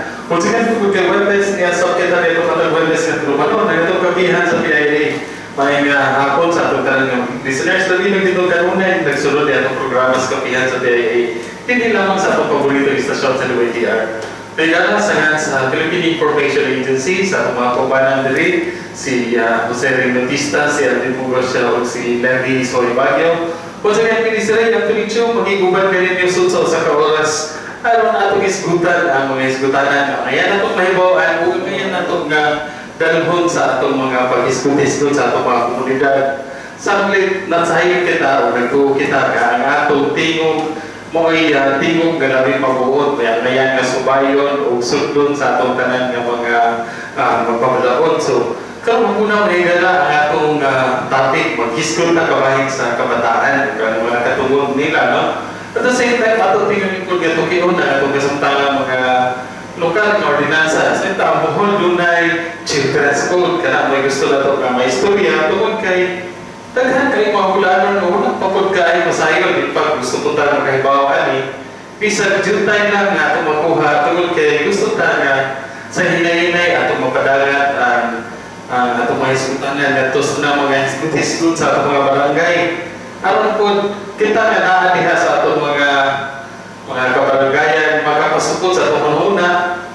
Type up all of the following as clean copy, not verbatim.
Kung sige kung kay Webes niya sa kita dito katong Webes nga truman no itong kapihan sa PIA. Maayong hapon sa atong tanan nga listeners, labi nang dito kanunay nagsulod niya atong programa sa Kapihan sa PIA. Hindi lamang sa atong paborito istasyon sa DYTR. Kaya sa nga sa Philippine Information Agency, sa atong mga kaubanan diri, si Jose Ring Bautista, si Alvin Pugosya, ug si Levi Soy Baguio. Kung sa kanya Pinisiray, ang Tulicho, magiguban ka ninyo sud sa usa ka oras aron atong isgutan ang mga isgutanan nga kaya natong mahibaw-an ug kaya nato nga dalhon sa atong mga pag-isgut-isgut sa atong mga komunidad. Samlit natsahig kita o nagtuo kita nga ang atong tingog mo'y tingog nga labing mabuot, kaya ngayan nga subayon o sundon sa atong tanan nga mga magpamalaod. So, karon una, mga higala, ang atong topic, maghisgot na kabahin sa kabataan ug ang mga katungod nila, no? At the same time, atong tingnan ko nga tukion na atong kasumtangan mga lokal nga ordinansa. Sa ita, ang Bohol dunay Children's Code. Kana may gusto na to nga may istorya tungod kay daghan kay mga hulanon nga wala pa pud kay masayon di pa gusto po ta makahibaw ani. Bisag jutay lang nga atong makuha tungod kay gusto ta nga sa hinay-hinay atong mapadagat ang atong mga hisgutanan ngadto sa mga hisgut-hisgut sa atong mga barangay. Aron po kita nga naa diha sa atong mga kabarangayan makapasukot sa atong panahona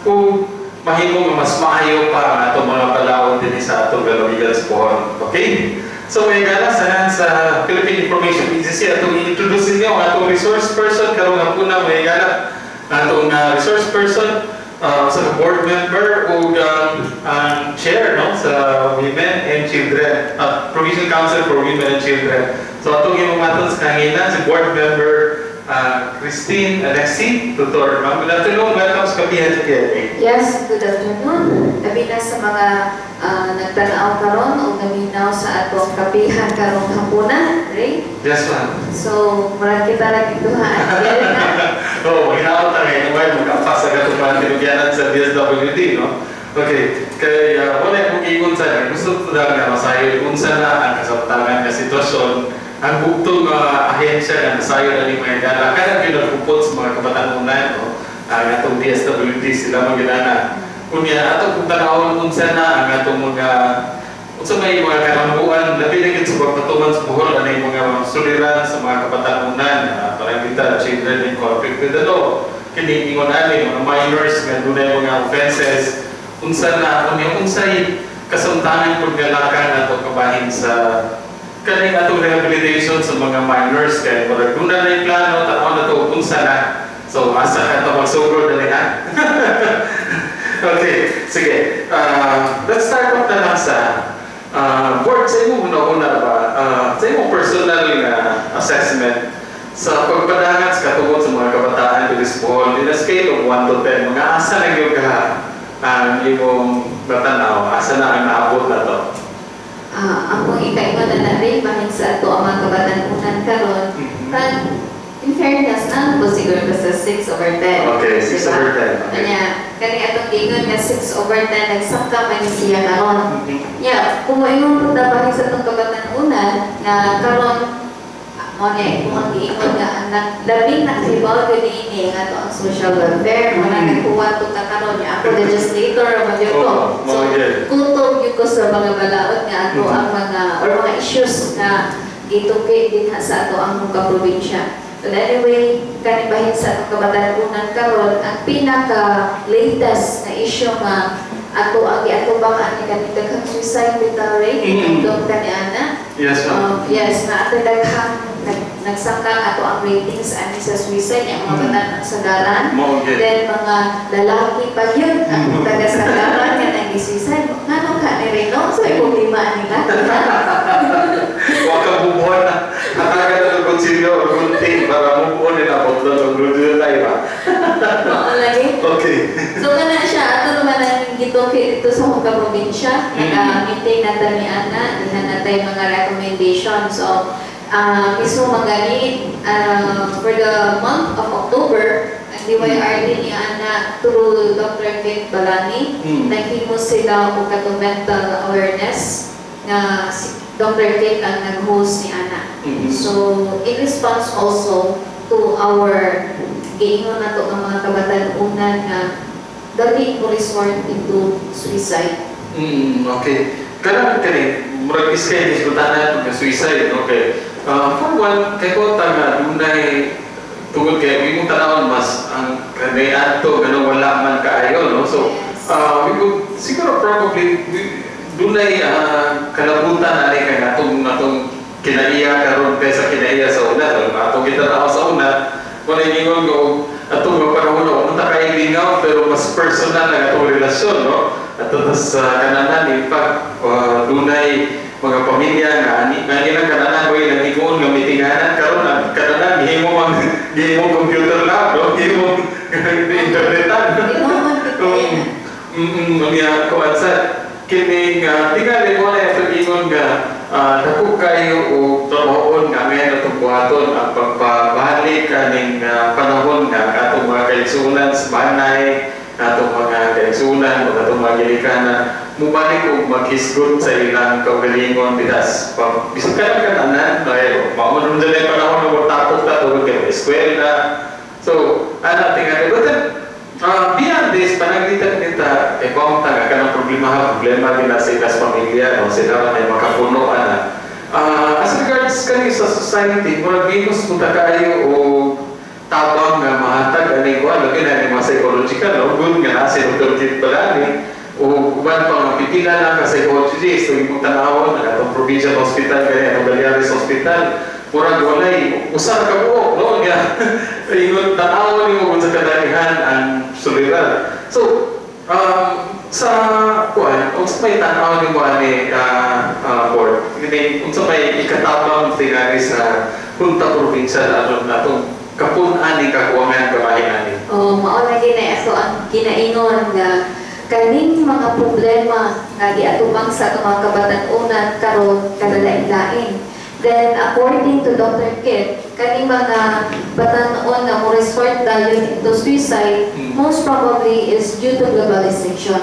ug mahimo nga mas maayo pa ang atong mga palaod dinhi sa atong lalawigan sa Bohol. Okay? So may gala sa Philippine Information Agency, atong i-introduce ninyo ang atong resource person karong hapuna, may gala. Atong resource person sa board member ug ang chair, no, sa Women and Children, Provincial Council for Women and Children. So atong imong aton sa kanginan si board member Christine Alexi Tutor. Ma'am, good afternoon. Welcome sa Kapihan sa PIA. Yes, good afternoon. Labi na sa mga nagtanaw karon o naminaw sa atong kapihan karong hapuna, right? Yes, ma'am. So, murag kita lagi duha. Dili na. Oo, oh, hinaot na ngayon. Well, mag-apas sa katong tinugyanan sa DSWD, no? Okay, kay wala akong ingon sa gusto ko lang nga masayo unsa na ang kasabtangan nga sitwasyon ang bugtong ahensya nga nasayo na ni mga gala kada gyud nagupot sa mga kabatanunan, no, ang atong DSWD sila magilana unya atong kung tanawon unsa na ang atong mga unsa may mga karambuan labi na gyud sa pagpatuman sa Bohol ani mga suliran sa mga kabatanunan, parang kita children in conflict with the law, kini ingon ani mga minors nga dunay mga offenses, unsa na unya unsay kasumtangan pud nga lakang nato kabahin sa kaning atong rehabilitation sa mga minors kay murag duna na yung plano, tan-aw na to unsa na. So asa ka to magsugod dali ha? Okay, sige. Let's start off na lang sa board sa imong una-una ba, sa imong personal nga assessment sa pagpadangat sa katungod sa mga kabataan diri sa Bohol in a scale of 1 to 10, mga asa na gyud ka ang imong natanaw, asa na ang naabot na to? Akong ikaingon na rin, bahin sa ato ang mga kabatanunan karon. Kan, in fairness, na ko siguro basta 6 over 10. Okay, 6 Diba? over 10. Okay. Kanya, kani atong giingon nga 6 over 10, nagsangka man ni siya karon. Yeah, kung moingon po ta bahin sa atong kabatanunan nga karon mo ni kung ang giingon nga anak labing nakahibaw gyud niini nga ato ang social welfare mo na nagkuha to ta karon niya ako legislator man gyud ko. Oo, So mao gyud. kutob gyud ko sa mga balaod nga ato ang mga or mga issues nga gituki dinha sa ato ang mga probinsya. But anyway, kani bahin sa atong kabatanunan karon, ang pinaka latest na issue nga ato ang giatubang ani kani daghang suicide bitaw rate mm kani ana. Yes, ma'am. Yes, na ato daghang nagsangkang ato ang ratings ani sa suicide ang mga bata ng sagaran. Mao gyud. Then mga lalaki pa yun ang taga sagaran nga nang suicide. Ngano ka ni Reno? So ay problema nila. Wa ka bubuhan na. Hatagan na itong kutsilyo o gunting para mubuon nila botlo ng grudo tayo ba? Oo lagi. Okay. So kana siya ato naman ang gituki dito sa Hongka probinsya. Naka-meeting na ta ni ana, diha natay mga recommendation. So mismo magani for the month of October, ang DYRD ni ana through Dr. Kate Balani, naghimo sila og katong mental awareness nga si Dr. Kate ang nag-host ni ana. So, in response also to our giingon nato nga mga kabatanunan nga dali mo resort into suicide. Okay. Kanang kani, murag iskay disgutanan pag suicide, okay. For one, kay ko ta nga dunay tungod kay imong tanawon mas ang kanay adto ganun wala man kaayo, no? So, we could, siguro probably dunay kalabutan ani kay atong atong kinaiya karon kaysa kinaiya sa una. So, atong gitanaw sa una, wala ingon ko atong mga panahon no, unta kay lingaw pero mas personal ang atong relasyon, no? At tas sa kananan, in fact, dunay mga pamilya nga ani nga ilang kananan way nag-ingon nga mitinganan. Karon ang kananan gihimo ang gihimo computer lab, no, gihimo internetan. Tinuod. Unya kuan sa kining tingali mo na itong ingon nga dako kayo o trabahoon nga ngayon atong buhaton ang pagpabalik kaning panahon nga ang atong mga kaigsuonan sa banay, atong mga kaigsuonan o atong mga gilikanan mubalik og maghisgot sa ilang kaugalingon bidas pa bisag kanang kananan dahil mao man dyan yung panahon nga magtapok ta tungod kay eskwela. So ana tingali, but then beyond this, pananglitan kita, eh, kung ta nga kanang problema ha, problema din na sa ilas pamilya, no? Sila man ay makapuno, ana. As regards kani sa society, murag minus mo ta kaayo o tabang nga mahatag ani ko, labi na ni mga psychological, no? Good nga na si Dr. Kit Balani, o uban pa nga pipila na ka psychologist, so imong tanawon, ang atong provincial hospital, kaya atong Baleares Hospital, murag walay usa ka buok, no? Nga ingon tanawon nimo kung sa kadalihan ang suliran. So sa kuan, unsa may tan-aw nimo ani board kini, unsa may ikatabang tingali sa Junta Provincial aron atong kapun-an ni kakuwangan kamahin ani? Oh, mao lagi na ako ang ginaingon nga kaning mga problema nga giatubang sa atong mga kabatan-unan karon kadalain-lain. Then according to Dr. Kit, kaning mga batan-on nga mo resort dayon into suicide most probably is due to globalization.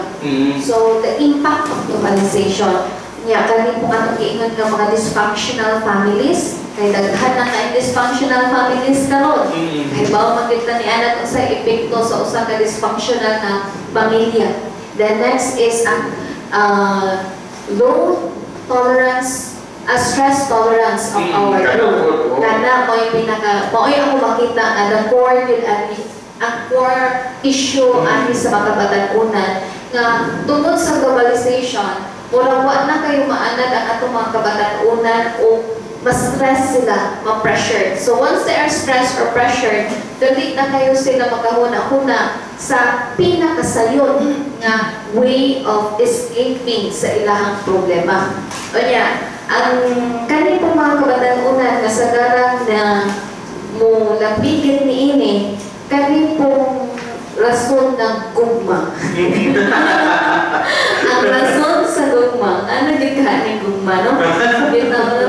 So the impact of globalization nya kani po atong giingon nga mga dysfunctional families, kay daghan na kay dysfunctional families karon. Kay bawo man kita ni anak unsa epekto sa usa ka dysfunctional na pamilya. The next is ang low tolerance, stress tolerance of our Kana youth. po, oh. Kana mo yung pinaka mao'y ako makita nga the core yun ani ang core issue ani sa mga kabatan-unan nga tungod sa globalization, murag wa na kayo maanad ang atong mga kabatan-unan o mas stress sila, ma-pressured. So once they are stressed or pressured, dali na kayo sila makahuna-huna sa pinakasayon nga way of escaping sa ilahang problema. Unya, ang kani pong mga kabatan-unan nga sagaran na mo lambigit ni ini, kani pong rason ng gugma. Ang rason sa gugma, ano gyud ka ni gugma, no? Bitaw, no?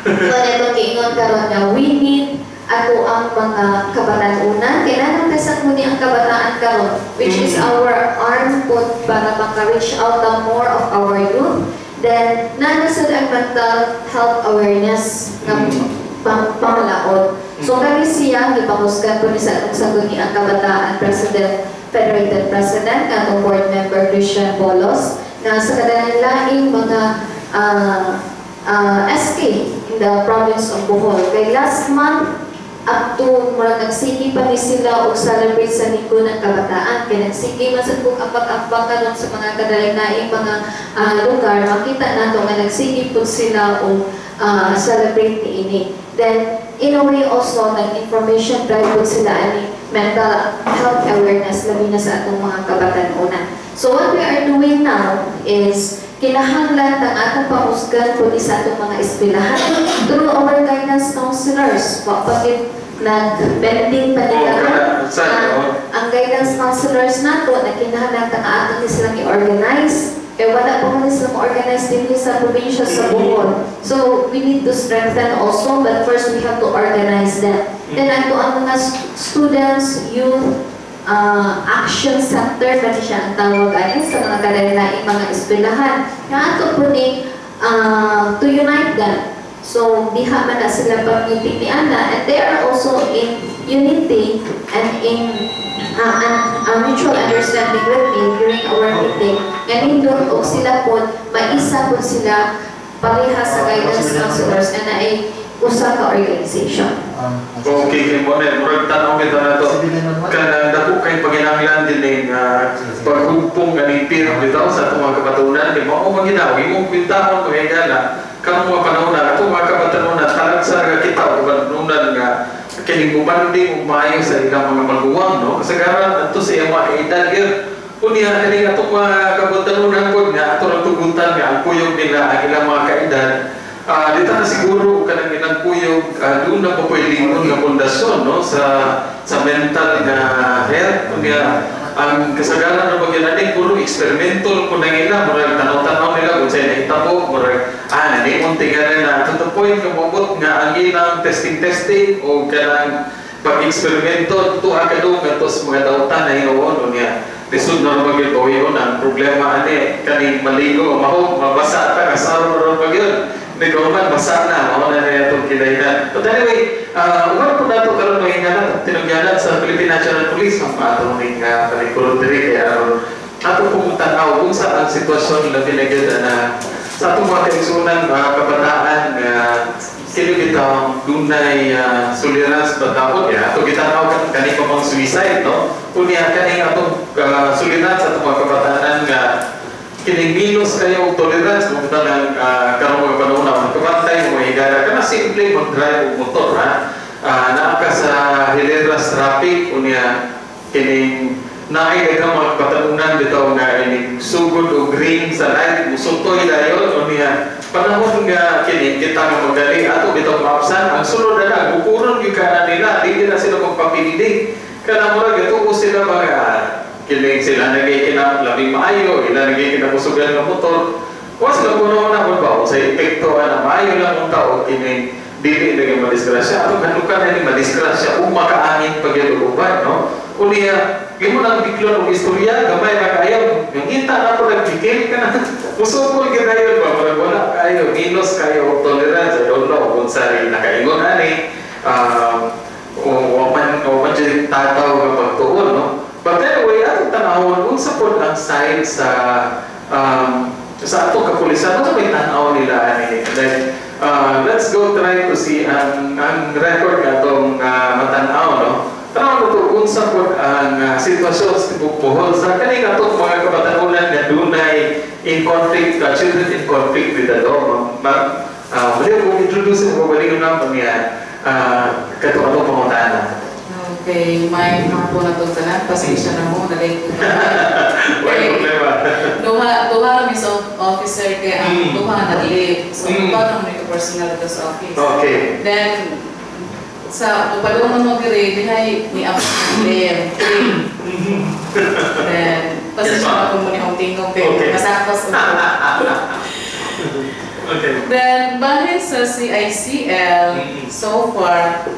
So, ito giingon karon nga we need ato ang mga kabatan-unan. Kailangan kasi muni ang kabataan karon, which is our arm po para maka-reach out the more of our youth. Then, naa sad ang mental health awareness nga pamalaod. So, kami siya, gipahusgan po ni sa atong Sangguniang Kabataan President, Federated President, atong board member Christian Bolos, na sa kadalaing mga SK in the province of Bohol. Kay last month, up to murag nagsige pa ni sila og celebrate sa Linggo ng Kabataan. Kay nagsige man sad kung ambag-ambag karon sa mga kadalaing mga lugar, makita nato nga nagsige pud sila og celebrate niini. Then in a way also nag-information drive pud sila ani mental health awareness labi na sa atong mga kabatan-unan. So what we are doing now is kinahanglan ang atong pahusgan pud sa atong mga eskwelahan through our guidance counselors. Wa pa gid nag-bending pa nila. Oh, kana, sa, oh. Ang guidance counselors nato na kinahanglan ta nga ato ni silang i-organize. Kaya wala pa man sila ma-organize din sa probinsya sa Bohol. So we need to strengthen also, but first we have to organize them. Then ato ang mga students, youth, action center ba ni siya ang tawag ani sa mga kadalaing mga eskwelahan. Nga ato po ni to unite them. So diha man na sila pag-meeting ni ana and they are also in unity and in mutual understanding with me during our meeting. Nga nindot og sila pod maisa pod sila pareha sa guidance counselors nga naay usa ka organization. Okay, kay mo na, murag tan-aw kita na to. Kanang dako kay paginahanglan din ning paghugpong ganing peer bitaw sa atong mga kabatunan kay mao man ginaw imong kwentahon mga higala karong mga panahon na atong mga kabatunan talagsa ra kita og kabatunan nga kining mubanding og maayo sa ilang mga maguwang, no? Kasagaran adto sa iyang mga edad gyud. Unya kaning atong mga kabatunan pod nga ato ra tugutan nga ang kuyog nila ang ilang mga kaedad. Dito na siguro kanang ilang kuyog, doon na po lingon nga pundasyon, no, sa mental nga health. Unya ang kasagaran na pag yun puro eksperimento po nang ila, murag tanaw-tanaw nila kung sa'yo nahitabo, murag ni tinganan na to the point nga moabot nga ang ilang testing-testing o kanang pag-eksperimento tuwa ka doon ngadto sa mga dautan na hinuon. Unya lisod na rin magyud ang problema ani kaning maligo, mahog, mabasa ta, kasaro na rin magyud. Hindi ko man, basa na, mao na na itong kinainan. But anyway, uban po nato karon mga higala, tinugyanan sa Philippine National Police, ang atong ning palingkurod diri kay aron ato pong tanaw kung sa ang sitwasyon labi na gyud na sa atong mga kaigsunan, mga kabataan nga kini bitang dunay suliran sa bataon ya ato gitanaw kan kani pa mang suicide, no? Unya kani atong suliran sa atong mga kabataan nga kining milos kayo og tolerance kung tanang karong mga panahon na magkabantay mo higala kana simple mag-drive og motor ha, naa ka sa hileras traffic, unya kining naay daghang mga katanunan bitaw nga ining sugod og green sa light, musutoy dayon. Unya panahon nga kini kita nga magdali ato bitaw maapsan ang sulod na lang, bukuron gyud kana nila, di na sila magpapildi kana murag gatuo sila mga kining sila nagay kina labing maayo, ila nagay kinabusugan nga motor. Wa sila kuno na kung ba sa epekto ana maayo lang ang tao kining dili lagi madisgrasya ato kanukan na ni madisgrasya ug makaangin pag uban, no? Unya imo nang biklon og istorya gamay ra kayo ngita na po nagbikil ka na musukol gyud dayon ba, murag wala kayo minus kayo og tolerance. I don't know kung sa nakaingon ani o wa man jud tataw nga pagtuon, no? But anyway, atong tanawon unsa pod ang side sa atong kapulisan, unsa may tan-aw nila ani. Like let's go try to see ang record nga atong matan-aw, no? Tanaw to unsa pod ang sitwasyon sa tibok Bohol sa kaning atong mga kabatanunan nga dunay in conflict, children in conflict with the law. Ma'am, uh, ko introduce mo balik na niya katong atong pangutana. Okay, may hapon na to tanan. Pasensya na mo, nalate ko na. Wala problema. Duha ra sa officer kay ang duha nag-leave. So, duha ra personal dito sa office. Then, sa upadungan mo diri, dihay ni up there. Then, pasensya na kung mo ni akong tingog kay masakos. Then, bahin sa CICL, so far,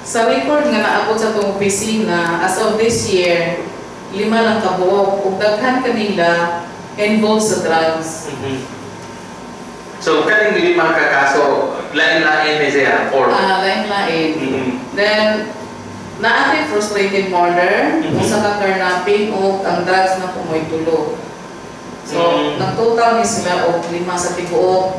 sa record nga naabot sa atong opisina, as of this year, 5 lang kabuok. Ug daghan kanila involved sa drugs. So, kaning 5 ka kaso, lain-lain ni siya? Or? Lain-lain. Then, naatay frustrated murder, usa ka carnapping, o ang drugs na pumoy 3. So, nagtotal ni sila og 5 sa tibuok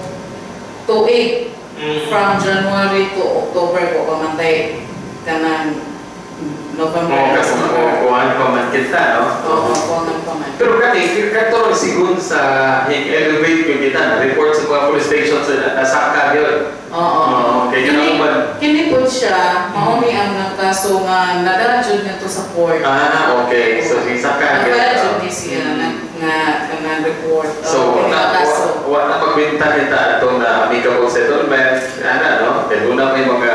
to 8 from January to October ko pamantay kanang November. Oo, kasi kuhan pa man kita, no? Oo, kuhan pa man. Pero kani, kato sigun sa elevate yung kita, na report sa mga police station sa nasaka yun. Oo. Okay, kini kini po siya, mauni ang nagkaso nga nadala jud ngadto sa court. Ah, okay. So, saka. Nadala jud ni siya nga nga report. So, wa na pagkwenta kita atong na amicable settlement, ana, no? Kaya una may mga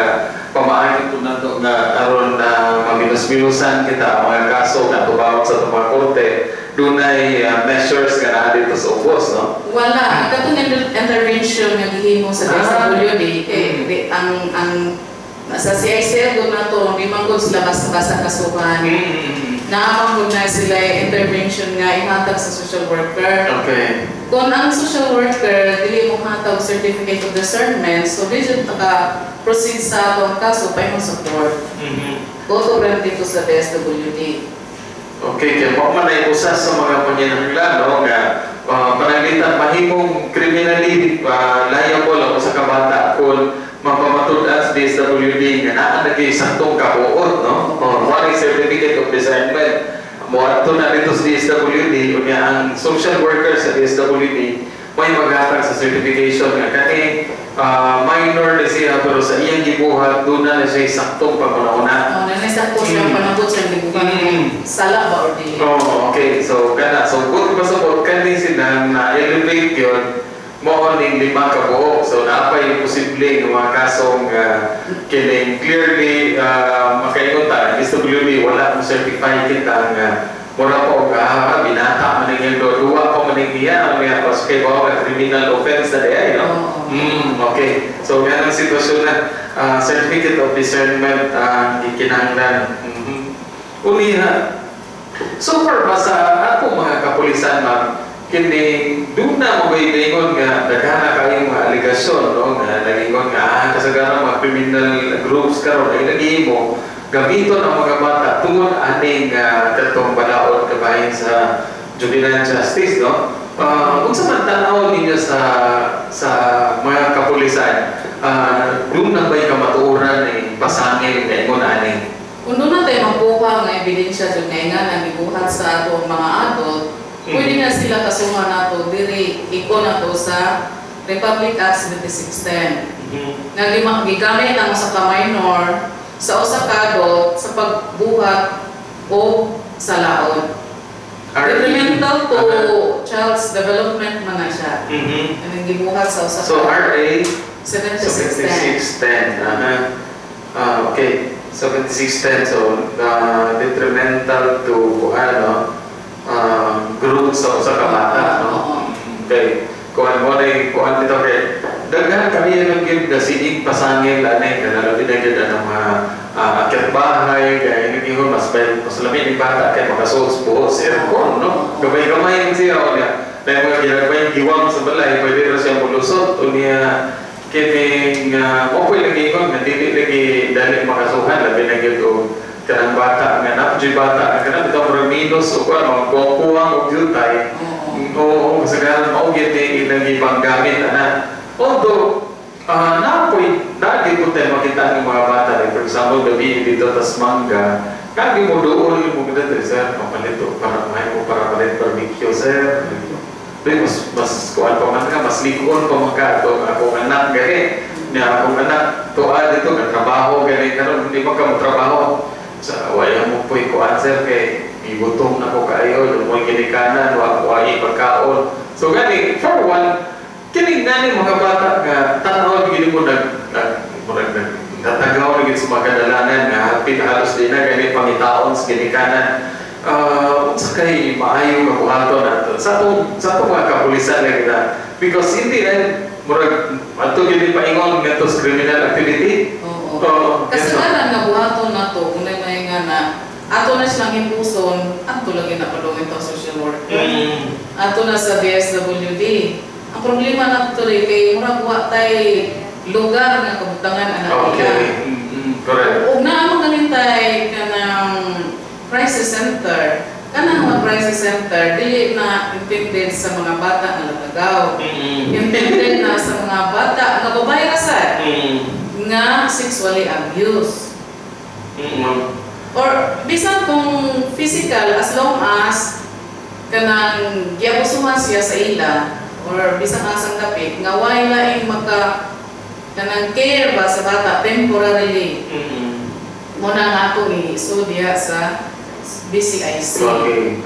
pamaagi po na ito nga aron na maminus-minusan kita ang mga kaso nga tubawag sa itong mga korte, dunay measures nga naa dito sa ubos, no? Wala. Ang katong intervention nga gihimo sa DSWD, kay ang sa CICL doon na to, di man gud sila basta-basta kasuhan. Naa man na sila intervention nga ihatag sa social worker. Kung ang social worker dili mo hatag certificate of discernment, so di jud ta ka proceed sa atong kaso paingon sa court. Go to rin dito sa DSWD. Okay, kaya mao man ay usa sa mga panginahanglan, no, nga pananglitan mahimong criminally liable ang usa ka bata kung mapamatud-an sa DSWD nga naa nagay saktong kabuot, no? Oh, mo ni certificate of discernment. Moadto na dito sa DSWD, unya ang social worker sa DSWD may maghatag sa certification nga kani minor ni siya pero sa iyang gibuhat duna na siya saktong panghuna-huna. Oh, nanay sakto siya panabot sa gibuhat. Sala ba or dili? Oh, okay. So kana, so good pa support kani sila na elevate yun mo ning lima ka buok. So naa pay posible nga mga kasong kining clearly makaingon ta DSWD wala mo certify kita nga mura pa og binata man ning duwa pa man ning iya nga pas kay ba nga criminal offense na diay, no? Oo. Okay. So ganun ang sitwasyon na certificate of discernment ang gikinahanglan. Uliha, so far ba sa atong mga kapulisan, ma'am, kini duna mo bay ingon nga daghan na kayong mga alegasyon, no, nga nagingon nga kasagaran mga criminal groups karon ay naghihimo gamiton ang mga bata tungod aning katong balaod kabahin sa juvenile justice, no? Unsa man tan-aw ninyo sa mga kapulisan, duna ba'y kamatuoran ni pasangil nga ingon ani? Kung doon na tayo makuha nga ebidensya dyan nga nga gibuhat sa atong mga adult, pwede na sila kasuhan nato diri iko na to sa Republic Act 7610. Nga gigamit ang usa ka minor sa usa ka adult sa pagbuhat o sa laod. Detrimental to child's development man na siya. Anong gibuhat sa usa So ka RA 7610. 7610. Aha. Okay. 7610, so detrimental to ano growth sa usa ka bata, no? Oo. Okay. Kuan mo na kuan dito kay daghan kami ng gyud na sining pasangil ani kana labi na gyud ang mga akyat bahay kay nag-ingon mas mas lami ni bata kay makasuos buot sa aircon, no? Gamay-gamay man siya unya. Dahil mga ginagmay giwang sa balay, pwede ra siya mulusot unya kining okay lagi ingon nga dili lagi dali makasuhan, labi na gyud og kanang bata nga naa bata nga kanang bitaw murag minus o kuan mga kuwang og jutay. Oo. Oo, kasagaran mao gyud ni ilang gipanggamit ana. Although napoy lagi po tayo makita ng mga bata, like for example gabi dito tas mangga kagi mo doon mo ganda diri, sir, papalit o para may mo para palit barbecue, sir. Dili mas kuan pa man ka, mas likuon pa man ka ato akong anak gani niya, akong anak tuwa dito nga trabaho gani karon hindi pa ka mo trabaho sa wala mo po'y kuan, sir, kay igutom na ko kaayo mo ginikanan wa ko ay pagkaon. So gani for one kining nani mga bata nga tan-aw gid mo nag nag murag nag tatagaw na gid sa mga kadalanan nga hapit halos di na gani pangitaon sa ginikanan, unsa kay maayo nga buhaton nato sa atong mga kapulisan lagi na because hindi na murag adto gid paingon ngadto sa criminal activity? Oo. Oo, yes. Kasagaran nga buhaton nato kung may nga na ato na silang impuson, ato lagi na padungin to social worker. Ato na sa DSWD. Ang problema na to rin kay murag wa tay lugar nga kabutangan anak nila. Correct. Ug naa man ganin tay kanang crisis center. Kanang mga crisis center dili na intended sa mga bata nga latagaw. Intended na sa mga bata nga babae ra sad nga sexually abused. Or bisan kung physical, as long as kanang giabusuhan siya sa ila or bisan asang dapit nga way laing maka kanang care ba sa bata temporarily, mo na nga atong iisod diha sa BCIC. Okay.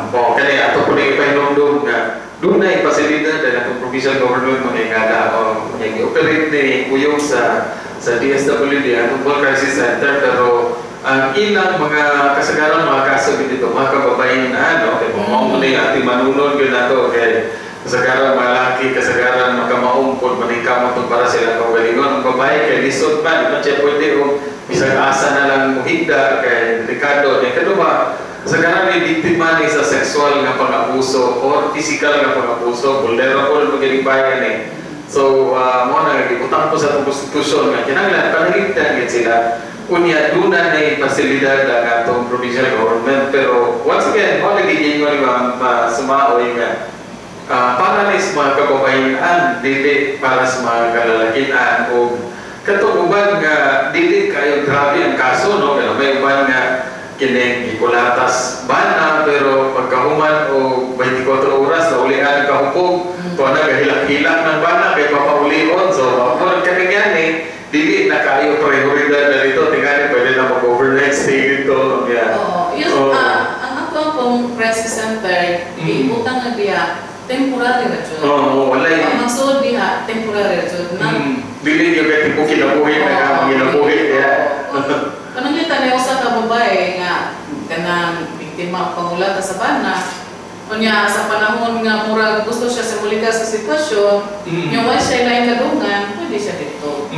Oh, kani ato po na ipahinumdum nga dunay pasilidad na atong provincial government mga ingada o operate ni kuyog sa DSWD atong Bohol Crisis Center, pero ang ilang mga kasagaran mga kaso gid dito mga kababayen na, no, kay mao mo ni ating manunod gyud nato kay kasagaran malaki, kasagaran makamaungkod maningkamot para sila kaugalingon. Ang babae kay lisod pa, di man siya pwede og bisag asa na lang mohigda kay delikado. Kay kaduha, Kasagaran ni biktima ni sa sexual nga pang-abuso or physical nga pang-abuso, vulnerable man bayan eh. So, mo na gibutang po sa atong konstitusyon nga kinahanglan panalipdan gid sila. Unya duna na pasilidad ang atong provincial government, pero once again, mo lagi giingon ni Ma'am Sumaoy nga para ni sa mga kababayan, dili para sa mga kalalakian o katong uban nga dili kayo grabe ang kaso, no? Pero may uban nga kining gikulatas bana, pero pagkahuman o 24 oras na ulian ang kahupog to na gahilak-hilak ng bana kay papaulion. So mao kaning eh dili na kayo prioridad na dito, tingali pwede na mag-overnight stay dito, yeah. Oo. Yun, ang ato pong crisis center, ibutang na diha, temporary ra jud. Oo, wala. Ang magsulod diha, temporary ra jud. Na, Dili yung kay tipo kinabuhi na ka kinabuhi kaya. Pananglitan na usa ka babae nga kanang biktima og pangulata sa bana. Unya sa panahon nga murag gusto siya sa mulika sa sitwasyon, nya wa siya laing kadungan, pwede siya dito.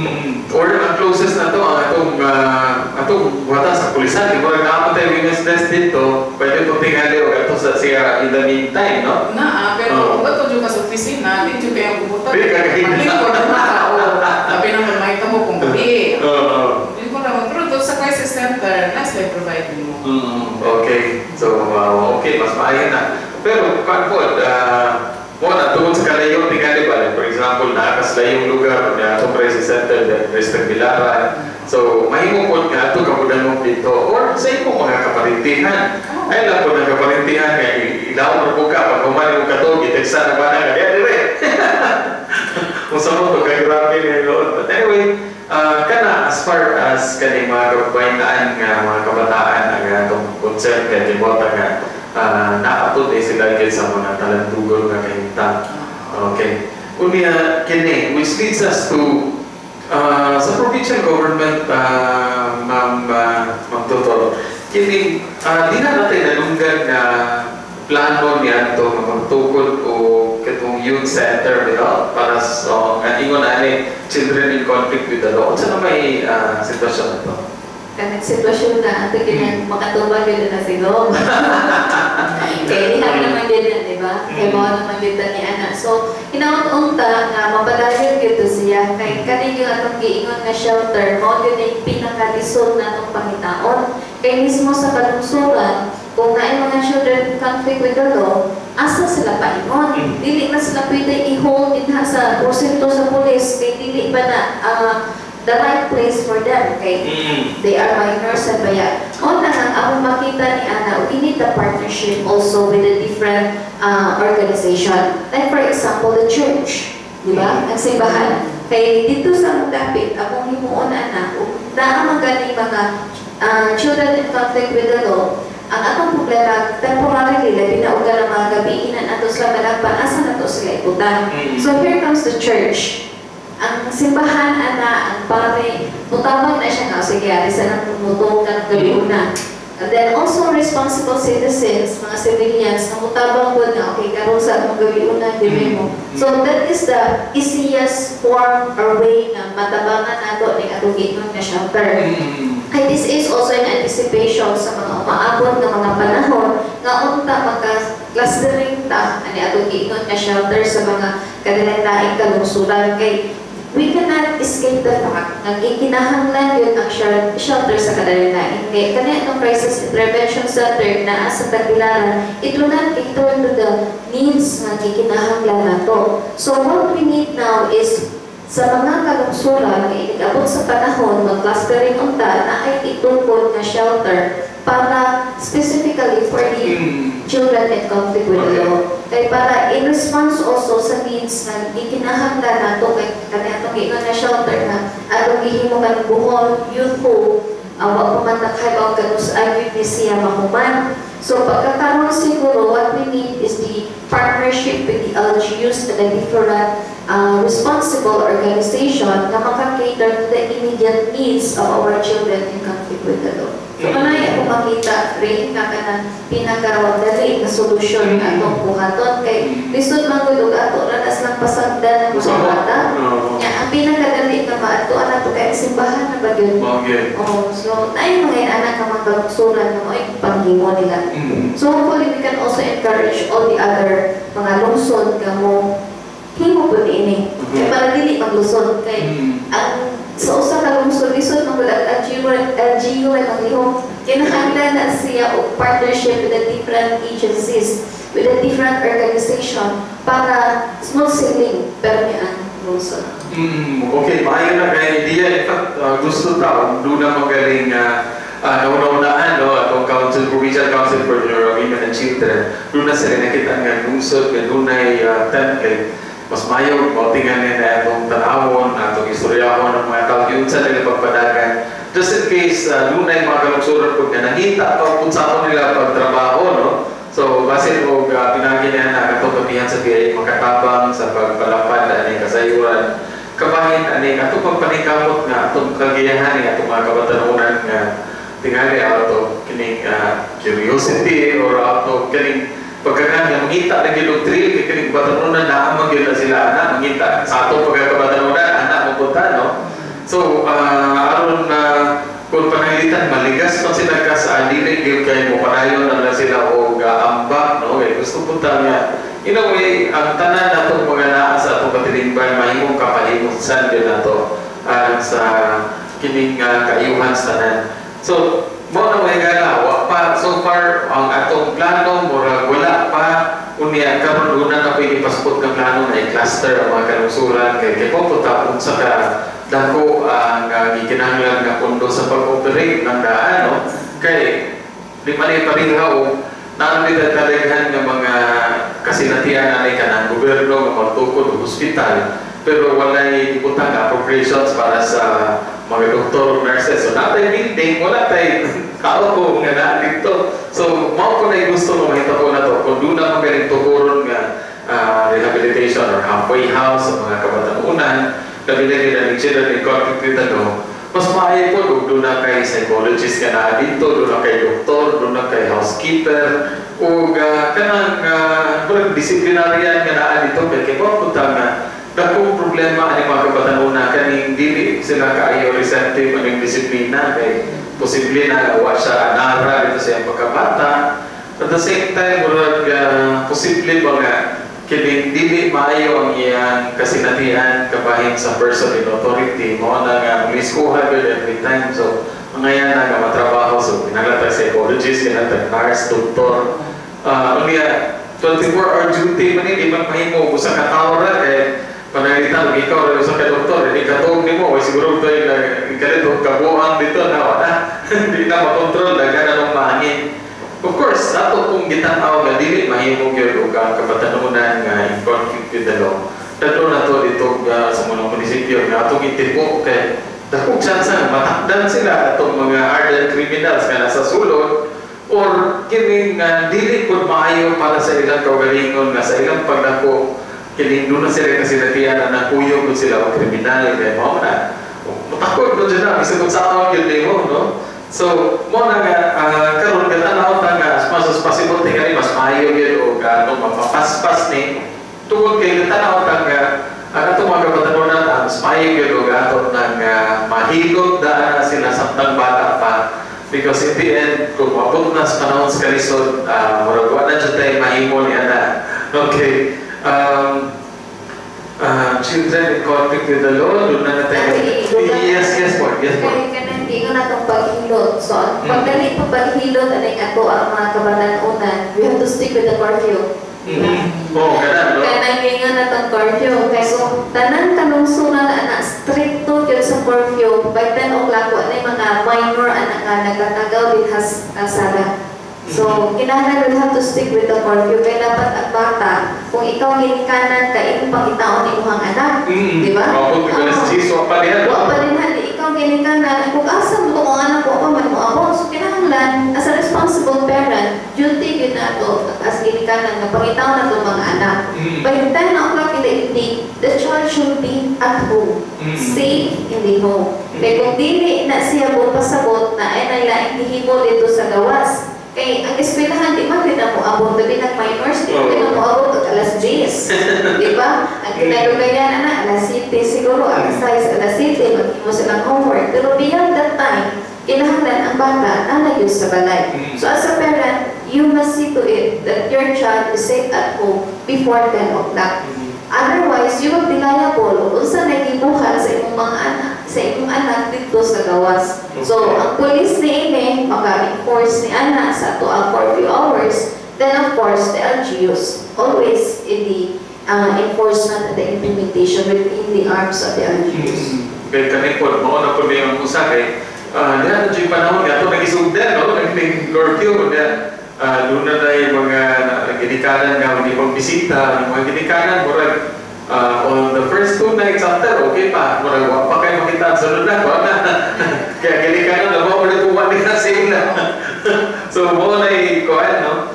Or ang closest na to, ang atong wata sa pulisan, di ba naa tayo women's desk dito, pwede po tingali o ato sa siya in the meantime, no? Naa, pero kung bato jud ka sa opisina, di jud kayo kubutan. Di ka kahina. Maglingkod na ka, o labi naman makita mo kung gabi. Oo. Di ko naman, pero doon sa crisis center, nice lang provide mo. Okay. So, okay, mas maayo na. Pero, kan po, mo na, tungkol sa kalayo, tingali ba, like, for example, nakaslayong lugar, na atong crisis center, then rest Bilaran. So, mahimo po nga ato kabudan dito, or sa imong mga kaparintihan. Ay lang po ng kaparintihan, kay ilaw mo po ka, pag human mo katog, iteksa na ba na, kaya dire. Kung sa mo, pagkagrabe ni Lord. But anyway, kana as far as kani mga kababayan nga mga kabataan ang atong concern kay Tibota nga naapod eh sila gyud sa mga talandugon nga kahimtang. Okay. Unya kini, which leads us to sa provincial government, Ma'am Tutol. Kini di na natin nalunggan nga plano niadto nga magtukod o katong youth center bitaw para sa nga ingon ani children in conflict with the law. Unsa na may sitwasyon na to? Kanang sitwasyon na ato kinang makatubag yun na siguro. Kay diha naman gyud na, di ba? Kay mao naman gyud ta ni ana. So, hinaot unta nga mapadayon gyud to siya kay kani yung atong giingon nga shelter mao gyud ang pinakalisod na atong pangitaon. Kay mismo sa kalungsuran, kung naay mga children in conflict with the law, asa sila paingon? Dili na sila pwede i-hold dinha sa porsyento sa police kay dili ba na the right place for them kay they are minors and baya. O na ang akong makita ni Ana, we need the partnership also with the different organization. Like for example, the church. Di ba? Ang simbahan. Kay dito sa among dapit, akong himuon ana, ug naa man ganing mga children in conflict with the law, ang atong problema, temporarily, labi na og ng mga gabiinan ato sila malagpan, asa na to sila ibutang? So here comes the church. Ang simbahan, ana, ang pare, mutabang na siya nga, sige, alisa nang tumutong ng gabi una. And then also responsible citizens, mga civilians, na mutabang po na, okay, karon sa atong gabi una, di mo. So that is the easiest form or way na matabangan nato ning atong giingon nga shelter. Kay this is also in anticipation sa mga umaabot nga mga panahon nga unta magka-clustering ta ani atong giingon nga shelter sa mga kanilang kalungsuran, kay we cannot escape the fact nga gikinahanglan yun ang shelter sa kadalain. Kay kani atong crisis intervention center naa sa Tagbilaran, it will not cater to the needs nga gikinahanglan nato. So what we need now is sa mga kalungsuran nga inig-abot sa panahon mag-clustering unta na ay itukod nga shelter para specifically for the children in conflict with the law. Kay para in response also sa needs nga gikinahanglan nato, kay kani atong giingon nga shelter na atong gihimo kaning Bohol Youth Home, wa pa man nakahibawg kanus-a gyud ni siya mahuman. So pagkakaroon siguro, what we need is the partnership with the LGUs and the different responsible organization na makakater to the immediate needs of our children in conflict with the law. So kanay ako makita rin nga kanang pinakawadali na solusyon nga atong buhaton kay lisod man gud og ato ra na silang pasagdan ng mga bata. Nya ang pinakadali nga maadtuan nato kay ang simbahan na ba gyud. Okay. Oh, so naay mga anak ka mga kalungsuran nga mo'y pang maghimo nila. So hopefully we can also encourage all the other mga lungsod nga mo himo pud ini. Kay para dili maglusot kay ang sa usa ka lungsod, lisod man gud ang LGU. LGU ay maglihok, kinahanglan na siya og partnership with the different agencies, with the different organization para smooth sailing pero ni ang lungsod. Okay, maayo na kay idea. In fact, gusto ta og duna magaling nauna-unaan, no, atong council, Provincial Council for Women and Children. Duna sila nakita nga lungsod nga dunay template. Mas maayo mautingan nila atong tanawon, atong istoryahon ng mga tao unsa nila pagpadagan. Just in case dunay mga kalungsuran pud nga nangita pa kung sa nila pagtrabaho, no? So, basin og pinagi niya na katong Kapihan sa PIA makatabang sa pagpalapad ani kasayuran, kabahin ani atong pagpaningkamot nga atong kagiyahan ni atong mga kabatanunan nga tingali out of kining curiosity or out of kining pagkagan nga mangita na gyud og thrill, kay kining kabatanunan naa man gyud na sila ana mangita sa atong pagkabatanunan ana mo punta, no? So aron na kung pananglitan maligas man sila ka sa dili gyud kay mo padayon na lang sila og ambak, no? Kay gusto punta nga in a way ang tanan natong mga naa sa atong katilingban mahimong kapalimutan din nato sa kining kaayuhan sa tanan. So mo na mga gala, wa pa so far ang atong plano, murag wala pa unya karon. Una na pwede pasupot nga plano na i-cluster ang mga kalungsuran kay kay po punta unsa ka dako ang gikinahanglan nga pondo sa pag-operate ng daan, no? Kay di man ni pareha og naa man kadaghan nga mga kasinatian ani kanang gobyerno nga magtukod og hospital pero walay ibutang nga appropriations para sa mga doktor ug nurses. So naa tay building, wala tay tao ko nga naa dito. So mao ko na gusto nga mahitabo na to kung duna man ganing tukuron nga rehabilitation or halfway house sa mga kabatanunan, labi na nila ng children in conflict with the law. Mas maayo po kung duna kay psychologist ka na dito, duna kay doktor, duna kay housekeeper, o kanang disciplinarian nga naa dito kay kay punta nga dakong problema ani mga kabatanunan kaning dili sila kaayo receptive aning disiplina kay posible na wa siya anara dito sa iyang pagkabata. At the same time, murag posible ba nga kining dili maayo ang iyang kasinatian kabahin sa person in authority, mao na nga liskuhan gyud every time. So ngayon na nga matrabaho, so kinahanglan ta psychologist, kinahanglan nurse, doktor, unya 24-hour duty man, hindi man mahimo usa ka tawo ra kay pananglitan ug ikaw ra usa ka doktor, hindi katuog nimo way siguro toy na kalit og kabuang dito na wala, hindi na makontrol, daghan na nung mahangin. Of course, ato kung gitan-aw nga dili mahimo gyud og ang kabatanunan nga in conflict with the law. Dadto na to dito sa mga munisipyo nga atong itipo kay dakong chance nga matakdan sila atong mga hardened criminals nga nasa sulod or kining nga dili pud maayo para sa ilang kaugalingon nga sa ilang pagdako kining duna sila kasinatian na nakuyog pud sila og kriminal kay mao na matakod pud sila bisag kung sa gyud nimo, no? So mo na nga karon gatanaw ta nga as much as possible tingali mas maayo gyud og atong mapapaspas ni tungod kay gatanaw ta nga ang atong mga kabatanunan ang mas maayo gyud og ato nang mahilot daan na sila samtang bata pa, because in the end kung maabot na sa panahon sa kalisod, murag wa na jud tay mahimo ni ana. Okay, children in conflict with the law, doon na natin. Yes po, yes po. Kaya kanang di nga natong paghilot. So, pagdali pa paghilot aning ato ang mga kabatanunan, we have to stick with the curfew. Oh, kanan, no? Kanang nga natong curfew. Kay kung tanan kalungsuran ana stricto gyud sa curfew, by 10 o'clock wa na mga minor ana nga nagtatagaw din has kalsada. So, kinahanglan we have to stick with the curfew. Kaya dapat ang bata, kung ikaw ginikanan ka, imong pangitaon imong anak. Di ba? Mabot ka alas 10, wa pa diha, no? Wa pa din hali, ikaw ginikanan, kung asa mo kung anak ko pa man mo ako. So, kinahanglan, as a responsible parent, duty gyud nato as ginikanan nga pangitaon nato mga anak. By 10 o'clock in the evening, the child should be at home. Safe in the home. Kaya kung dili na siya mo pasabot na ay nailaing gihimo dito sa gawas. Kay ang eskwelahan di man din na moabot, labi nang minors, di man din na moabot og alas 10. Di ba? Ang kinalugayan ana alas 7 siguro, alas 6, alas 7 maghimo silang homework. Pero beyond that time, Kinahanglan ang bata naa gyud sa balay. So as a parent, you must see to it that your child is safe at home before 10 o'clock. Otherwise, you will be liable kung unsa na gibuhat sa imong mga anak, sa imong anak dito sa gawas. So, ang police ni ini maka-enforce ni ana sa ato ang curfew hours. Then of course, the LGUs always in the enforcement and the implementation within the arms of the LGUs. Kay kani pod mao na pod yung usa kay diha na jud panahon nga ato nagisugdan, no, nag curfew na doon na yung mga ginikanan nga hindi pagbisita, yung mga ginikanan murag on the first 2 nights after, okay pa, murag wa pa kayo makita, sunod na wa na kaya ginikanan na mo na kuha nila sa na. So mo na kuan, no,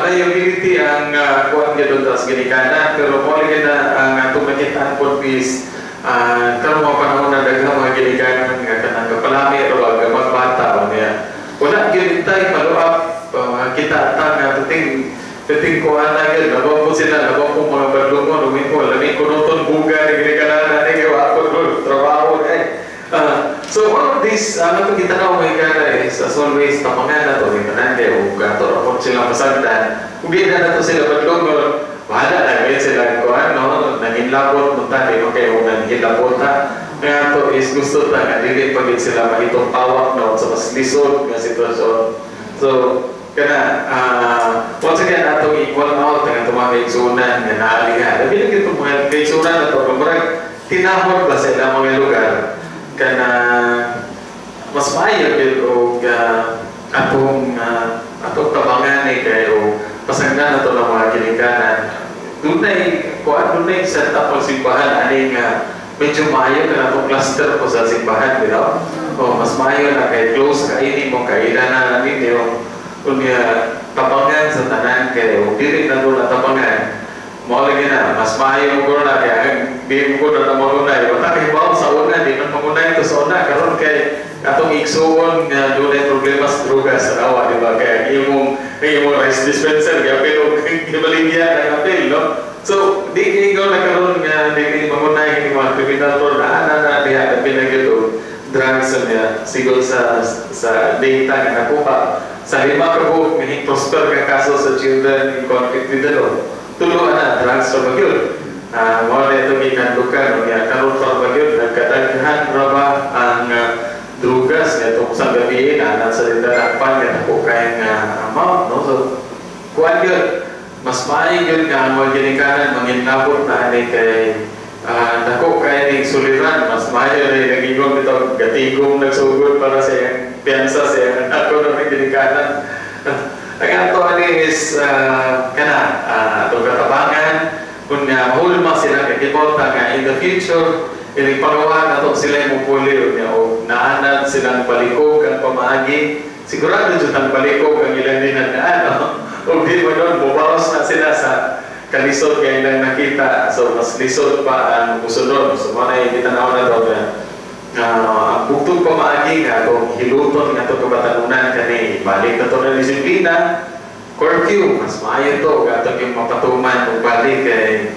liability ang kuan gyud tas ginikanan, pero mo lagi na ang atong makitaan pod is karon mga panahon na daghang mga ginikanan nga kanang kapalami o magbata o niya wala gyud tay follow up. Kita ta nga tuting tuting kuan na gyud, labaw po sila, labaw po mga badlungon ug ko lami kunuton buga ni ginikanan na ni kay wa ko trabaho kay. So all of this, ano to kita na mga gana is, as always, tapangan na to, di tanan kay ug ato ra pod sila masagdan. Kung di na nato sila badlungon, bahala na gyud sila kuan, no, nanginlabot mo ta, di mo kayo nanghilabot ta. Nga to is gusto ta nga dili pa gyud sila mahitong tawak, no, sa mas lisod nga sitwasyon. So kana once again atong i-call out ang atong mga kaigsunan nga naaliha. Labi na gyud mga kaigsunan na to, murag tinahor ba sa ilang mga lugar kana mas maayo gyud og atong tabangan ni kay o pasagdan nato ng mga ginikanan. Dunay kuan, dunay set up ang simbahan ani nga medyo maayo ka atong cluster ko sa simbahan, di ba? O mas maayo na kay close kay nimo, kailan na ninyo. Unya tabangan sa tanan kay o dili na na tabangan, mao lagi na mas maayo ko na kay di ko na mangunay, wala kay bawo sa una, di man mangunay to sa una. Karon kay atong igsuon nga dunay problema sa droga sa awa, di ba, kay imong rice dispenser gapil og gibaligya na apil, no? So di kay na karon nga dili mangunay kini mga kriminal to na ana na diha labi na gyud og drugs niya siguro sa data nga nakuha sa 5 ka buok nga prosper ka kaso sa children in conflict with the law, tulo na drugs ra ba gyud. Mao na ito gikandukan, no, nga karon pa ba gyud nagkadaghan ra ba ang drugas nga itong sa gabi na nasa dinarapan nga dako kay nga amount, no? So kuan gyud, mas maayo gyud nga ang mga ginikanan manginlabot na ani kay dako kay ning suliran. Mas maayo na nagingon bitaw gatigom nagsugod para sa iyang piyansa sa iyang anak ko ng ginikanan. Ang ato ani is kana atong katabangan kung nga mahulma sila kay kibota nga in the future ining pagawa nato sila mupuli niya o naanad silang balikog ang pamaagi. Sigurado jud ang balikog ang ilang dinadaan, no? Ug di mo doon mubawas na sila sa kalisod nga ilang nakita, so mas lisod pa ang musunod. So mo na gitanaw na to nga ang bugtong pamaagi nga atong hiluton nga atong kabatanunan kani balik na to na disiplina, curfew, mas maayo to nga atong yung mapatuman ug balik kay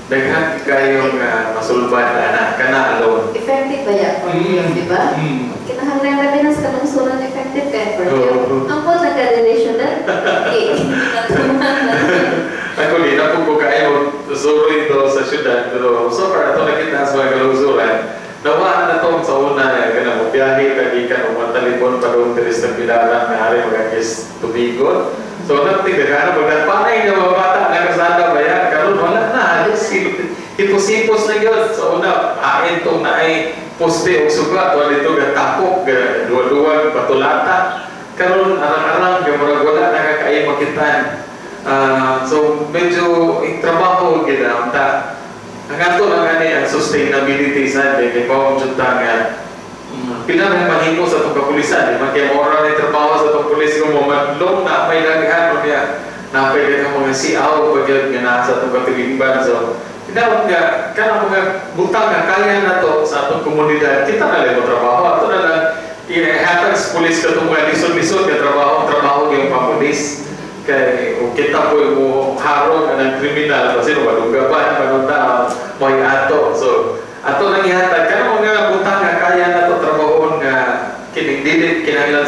daghan kayong masulbad ana kana alone. Effective ba yan curfew, di ba? Kinahanglan labi na sa kalungsuran, effective kay curfew. Oo. Ang po nagka-relational, okay. Ako di na po ko kayo suroy ito sa syudad, pero so far ato nakita sa mga kalungsuran nawaan na to sa una nga mo biyahe tagikan o mga talibon padung diri sa Tagbilaran nga ari magagis tubigon. So nagti daghan pag panay nga mga bata nga kasada ba yan karon wala na, halos hipos-hipos na gyud. Sa una hain tong naay poste og suga to dito gatapok duwa-duwa patulata. Karon arang-arang nga murag wala na kakaay makitan. So medyo trabaho gid ang ta. Ang ato lang ani ang sustainability sa di ba jud ta nga pila na mahimo sa atong kapulisan, di man kay mora ni trabaho sa atong pulis kung mamadlong na may daghan o niya na pwede ka mga siaw pag yun nga naa sa atong katilingban. So tinawag nga kanang mga butang nga kaya na to sa atong komunidad, kita na lang mo trabaho ato na lang ihatag sa pulis katong mga lisod-lisod nga trabaho, trabaho yung papulis kay o kita po mo harong ang kriminal kasi no madunggaban manunta may ato. So ato nang ihatag kanang mga butang nga kaya na to trabahoon nga kining dili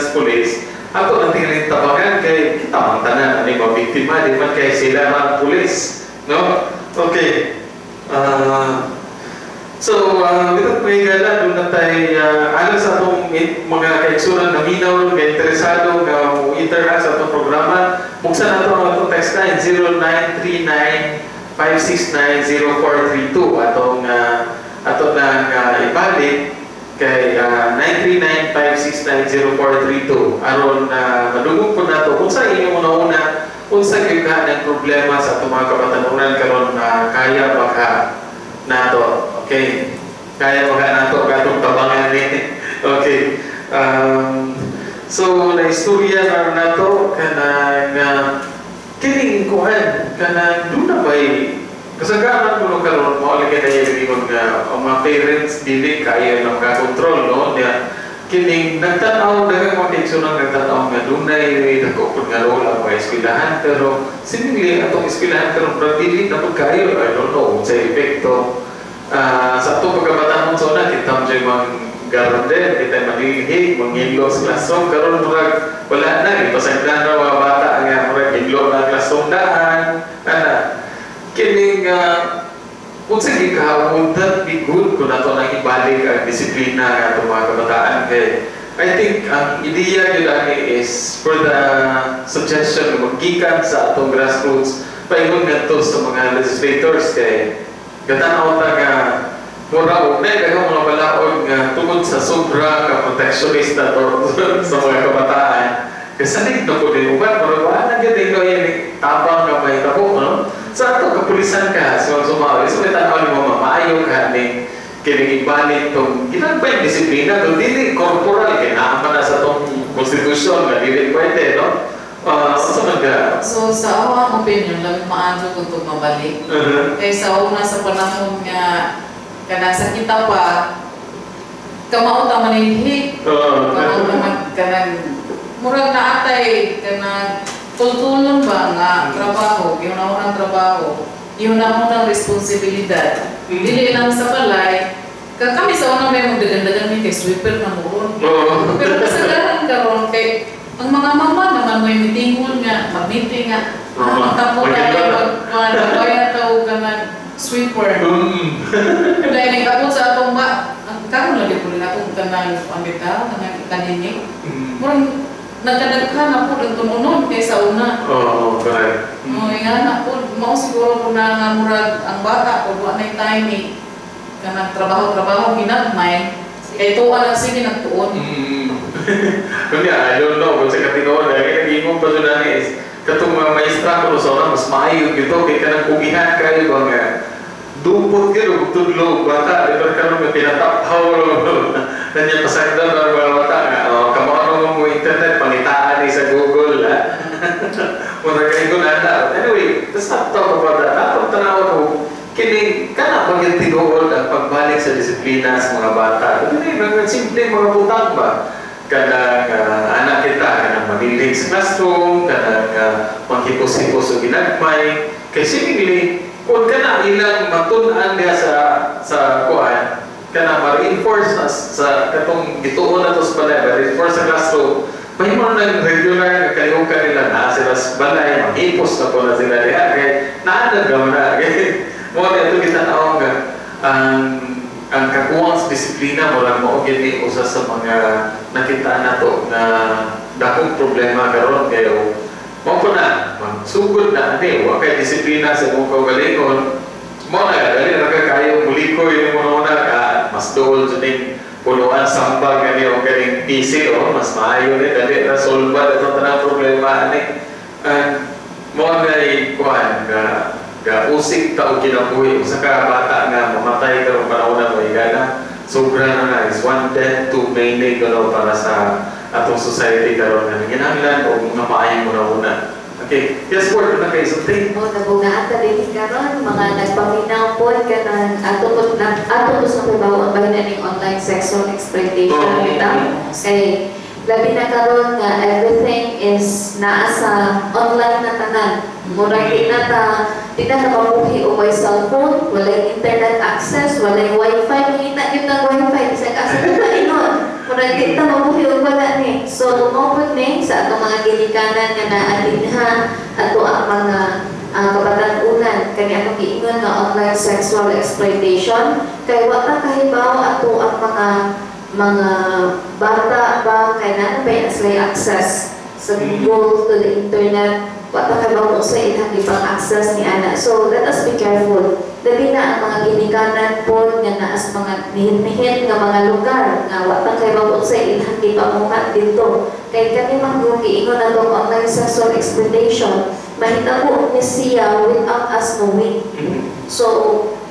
sa pulis, ato ang tingaling tabangan kay kita man tanan ani mabiktima, di man kay sila ang pulis, no? Okay. So, without may gala, doon na tayo, alang sa atong mga kaigsunan na minaw, nga interesado, nga mo-interact sa atong programa, buksan nato ang atong text line 0939-569-0432, atong ato nang ibalik kay 939-569-0432 aron na madungog po nato kung sa inyong una-una, unsa gyud ka ng problema sa atong mga kabatanunan karon na kaya baka nato. Okay, kaya baka nato katong tabangan ni. Okay, so na istorya na nato kanang kining kuan, kanang duna bay kasagaran ko karon, mao lagi na yung nga ang mga parents dili kaya na makakontrol, no? Niya kining nagtan-aw, daghang mga kaigsunan nagtan-aw nga dunay dako pud nga role ang mga eskwelahan, pero seemingly atong eskwelahan karon murag dili na pud kayo. I don't know sa epekto. Sa atong pagkabataan sa una, kita mo siya mga garden, kita manilhig, mangilo sa classroom. Karon murag wala na, ipasagdan na mga bata nga murag higlo na ang classroom daan ana. Kining unsa gyud ka, would that be good kung nato nang ibalik ang disiplina nga atong mga kabataan? Kay I think ang ideya gyud ani is for the suggestion nga maggikan sa atong grassroots paingon ngadto sa mga legislators, kay gatan-aw ta nga mura og na daghang mga balaod nga tungod sa sobra ka protectionist na to sa mga kabataan, kay salig na po din uban, mura wala na gyud ikaw yan tabang nga may tabo, no? Sa ato kapulisan ka sa sumaw, so may tan-aw ni mo maayo ka ni kining ibalik tong ginagmay disiplina to, dili corporal kay naa man na sa tong konstitusyon nga dili pwede, no? Unsa man ka? So sa ako ang opinion, labing maayo kung ito mabalik. Kay sa una, sa panahon nga kanang sa kita pa, kamao ta manilhig. Kamao ta man kanang murag naatay kanang tultulon ba nga trabaho, yun ang trabaho, yun ang unang responsibilidad. Dili lang sa balay. Ka kami sa una may magdagan-dagan mi kay sweeper na mo ron. Pero kasagaran karon kay ang mga mama naman may meetingon nga, mag-meeting nga, magtampo tayo, magbayad ta og kanang sweeper. Dahil nagkabot sa atong ba, ang karon lagi po rin atong kanang pambitaw, kanang kaninig. Murag nagkadaghan na po ang tununon kaysa una. Oo, correct. Oh, nga na po, mao siguro po na nga murag ang bata kung wa na timing kanang trabaho-trabaho ginagmay kay tuwa lang, sige nagtuon. Kunya, I don't know kung sa katinuod, dahil nag-ingon pa siya ni is, katong mga maestra ko sa una, mas maayo gito, kay kanang kugihan kayo ba nga, dupot kayo, ug tudlo, bata, di ba karon nga pinataphaw, nanya pasagdan ang mga bata, nga, oh, kamao mo internet, pangitaan ni sa Google, ha? Muna kayo ko na. Anyway, let's not talk about that. Atong tanaw ko, kining kana bang yung tinuod ang pagbalik sa disiplina sa mga bata? Dili mga simple mga butang ba? Kanang anak kita, kanang manilhig sa classroom, kanang manghipos-hipos o ginagmay. Kay seemingly, kung kana ilang matun-an niya sa kuan, kana ma-reinforce na sa katong gituon na to sa balay, ma-reinforce sa classroom, mahimo na ng regular nga kalihukan nila na sila sa balay, manghipos na po na sila diha, kay naanad naman na. Kay mo na ito kita naong nga ang kakuwang sa disiplina murag mao gyud ni usa sa mga nakita nato na dakong problema karon, kayo mao po na magsugod na ani wa kay disiplina sa imong kaugalingon, mo na dali ra ka kayo mulikoy mo na ka, mas duol jud ning punuan sambag ani o kaning PC o mas maayo ni, dali ra solve itong tanang problema ani. And mo na kuan nga ga usig ta og kinabuhi, usa ka bata nga mamatay karong panahon na mo igana, sobra na nga, is one death too many gano para sa atong society karon nga nanginahanglan og mga maayong una-una. Okay, yes, word na kay something. Mo nabungaan ta din karon mga nagpaminaw pod kanang ato po na ato po sa trabaho ang bahin ning online sexual exploitation, bitaw. Kay labi na karon nga everything is naa sa online na tanan. Murag di na ta mabuhi og may cellphone, walay internet access, walay wifi, mangita gyud nag wifi bisag asa ta maingon. Murag di ta mabuhi og wala ni. So mao pud ni sa atong mga ginikanan nga naa dinha, ato ang mga kabatan-unan, kani atong giingon nga online sexual exploitation, kay wa ta kahibaw ato ang mga bata ba, kay naa ba sila access sa Google, to the internet. Wa ta kahibaw kung sa ilang gipang access ni ana. So let us be careful, labi na ang mga ginikanan pod nga naa sa mga nihit-nihit nga mga lugar nga wa ta kahibaw kung sa ilang gipamuhat didto, kay kani man kung giingon natong online sexual exploitation, mahitabo ni siya without us knowing. So